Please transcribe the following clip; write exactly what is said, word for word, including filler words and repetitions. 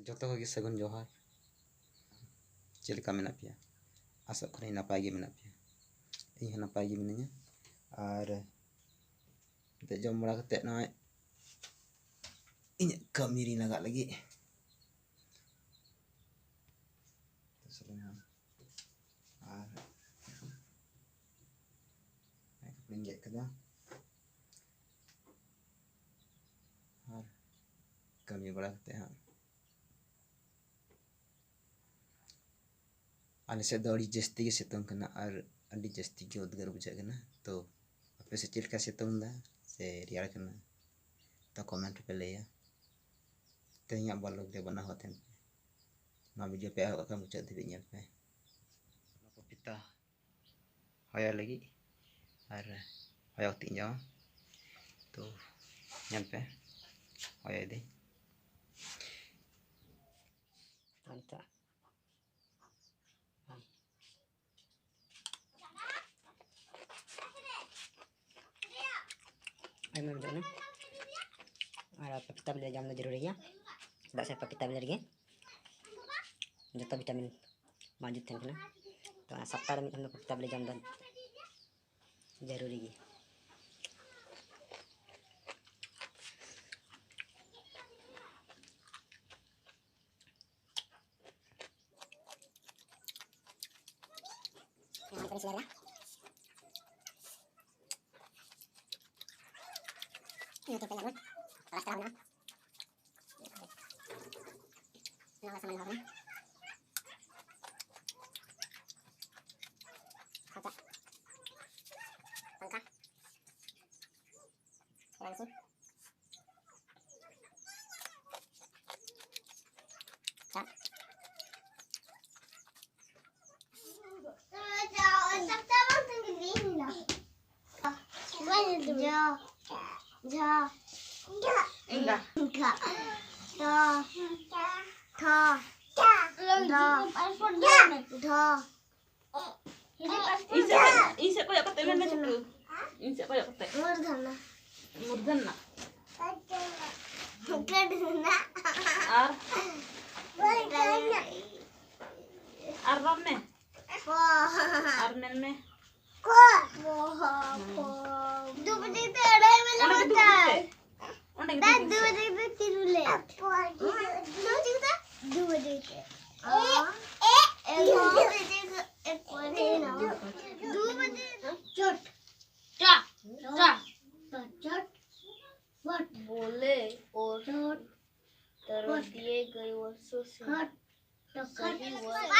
ᱡᱚᱛᱚ ᱠᱚᱜᱮ ᱥᱟᱹᱜᱩᱱ ᱡᱚᱦᱟᱨ᱾ ᱪᱮᱫ ᱞᱮᱠᱟ ᱢᱮᱱᱟᱜ ᱯᱮᱭᱟ? ᱟᱥᱚᱜ ᱠᱟᱹᱱᱟᱹᱧ ᱱᱟᱯᱟᱭ ᱜᱮ ᱢᱮᱱᱟᱜ ᱯᱮᱭᱟ᱾ ᱤᱧ ᱦᱚᱸ ᱱᱟᱯᱟᱭ ᱜᱮ ᱢᱤᱱᱟᱹᱧᱟ᱾ ᱟᱨ ᱱᱤᱛᱚᱜ ᱡᱚᱢ ᱵᱟᱲᱟ ᱠᱟᱛᱮᱫ ᱱᱚᱜᱼᱚᱭ ᱤᱧᱟᱹᱜ ᱠᱟᱹᱢᱤ ᱨᱤᱧ ᱞᱟᱜᱟᱜ ᱞᱟᱹᱜᱤᱫ᱾ ᱟᱨ ᱠᱟᱯᱲᱟᱧ ᱜᱮᱫ ᱠᱟᱫᱟ᱾ ᱟᱨ ᱠᱟᱹᱢᱤ ᱵᱟᱲᱟ ᱠᱟᱛᱮᱫ ᱦᱟᱸᱜ ᱟᱞᱮ ᱥᱮᱫ ᱫᱚ ᱟᱹᱰᱤ ᱡᱟᱹᱥᱛᱤ ᱜᱮ ᱥᱤᱛᱩᱝ ᱠᱟᱱᱟ ᱟᱨ ᱟᱹᱰᱤ ᱡᱟᱹᱥᱛᱤ ᱜᱮ ᱩᱫᱽᱜᱟᱹᱨ ᱵᱩᱡᱷᱟᱹᱜ ᱠᱟᱱᱟ᱾ ᱛᱚ ᱟᱯᱮ ᱥᱮᱫ ᱪᱮᱫ ᱞᱮᱠᱟ ᱥᱤᱛᱩᱝ ᱫᱟ ᱥᱮ ᱨᱮᱭᱟᱲ ᱠᱟᱱᱟ? ᱛᱚ comment ᱨᱮᱯᱮ ᱞᱟᱹᱭᱟ᱾ ᱛᱮᱦᱮᱧᱟᱜ vlog ᱨᱮ ᱵᱮᱱᱟᱣ ᱠᱟᱛᱮᱫ ᱱᱚᱣᱟ video ᱯᱮ ᱮᱦᱚᱵ ᱠᱷᱟᱱ ᱢᱩᱪᱟᱹᱫ ᱫᱷᱟᱹᱵᱤᱡ ᱧᱮᱞ ᱯᱮ᱾ ᱯᱟᱯᱤᱛᱟ ᱦᱚᱭᱚ ᱞᱟᱹᱜᱤᱫ ᱟᱨ ᱦᱚᱭᱚ ᱠᱟᱛᱮᱧ ᱡᱚᱢᱟ᱾ ᱛᱚ ᱧᱮᱞ ᱯᱮ, ᱦᱚᱭᱚᱭ ᱫᱟᱹᱧ᱾ ᱟᱨ ᱱᱤᱛᱚᱜ ᱟᱭᱢᱟ ᱵᱩᱡᱷᱟᱹᱜ ᱠᱟᱱᱟ᱾ ᱟᱨ ᱯᱟᱯᱤᱛᱟ ᱵᱤᱞᱤ ᱡᱚᱢ ᱫᱚ ᱡᱟᱹᱨᱩᱲᱤ ᱜᱮᱭᱟ, ᱪᱮᱫᱟᱜ ᱥᱮ ᱯᱟᱯᱤᱛᱟ ᱵᱤᱞᱤ ᱨᱮᱜᱮ ᱡᱚᱛᱚ vitamin ᱢᱚᱡᱩᱫ ᱛᱟᱦᱮᱱ ᱠᱟᱱᱟ᱾ ᱛᱚ ᱚᱱᱟ ᱥᱚᱯᱛᱟ ᱨᱮ ᱢᱤᱫ ᱫᱷᱟᱣ ᱫᱚ ᱯᱟᱯᱤᱛᱟ ᱵᱤᱞᱤ ᱡᱚᱢ ᱫᱚ ᱡᱟᱹᱨᱩᱨᱤ ᱜᱮ᱾ ᱱᱚᱣᱟ ᱥᱟᱢᱟᱱ ᱦᱚᱸ ᱠᱟᱱᱟ᱾ ᱦᱟᱛᱟᱜ᱾ ᱯᱟᱝᱠᱷᱟ᱾ ᱨᱟᱝᱥᱩ᱾ ᱪᱟᱜ᱾ ᱡᱚ, ᱡᱚ, ᱤᱝᱜᱟ᱾ ᱴᱚ, ᱴᱷᱚ, ᱰᱚ, ᱰᱷᱚ᱾ ᱤᱧ ᱥᱮᱫ ᱠᱚᱭᱚᱜ, ᱤᱧ ᱥᱮᱫ ᱠᱚᱭᱚᱜ ᱠᱟᱛᱮ ᱢᱮᱱ ᱢᱮ ᱪᱷᱩᱴᱩ᱾ ᱤᱧ ᱥᱮᱫ ᱠᱚᱭᱚᱜ ᱠᱟᱛᱮ᱾ ᱢᱩᱨᱫᱷᱟᱱᱟ᱾ ᱢᱩᱨᱫᱷᱟᱱᱟ᱾ ᱢᱩᱨᱫᱷᱟᱱᱟ᱾ ᱟᱨ? ᱟᱨ ᱨᱚᱲ ᱢᱮ᱾ ᱟᱨ ᱢᱮᱱ ᱢᱮ᱾ ᱫᱩ ᱵᱟᱡᱮ ᱛᱮ ᱟᱲᱟᱭ ᱵᱟᱡᱮ ᱚᱸᱰᱮ ᱜᱮ ᱫᱩᱲᱩᱵ ᱛᱟᱭ᱾ ᱯᱮ᱾ ᱚᱸᱰᱮ ᱜᱮ ᱫᱩᱲᱩᱵ ᱯᱮ᱾ ᱫᱩ ᱵᱟᱡᱮ ᱛᱮ ᱛᱤᱨᱩᱞᱮ᱾ ᱫᱩ ᱵᱟᱡᱮ ᱛᱮ᱾ ᱮ, ᱮ, ᱮ, ᱫᱩ ᱵᱟᱡᱮ ᱛᱮ᱾ ᱫᱩ ᱵᱟᱡᱮ ᱛᱮ᱾ ᱪᱚᱴ। टा, टा। चटपट। बोले और तरह दिए गए वस्तु से सही वस्तु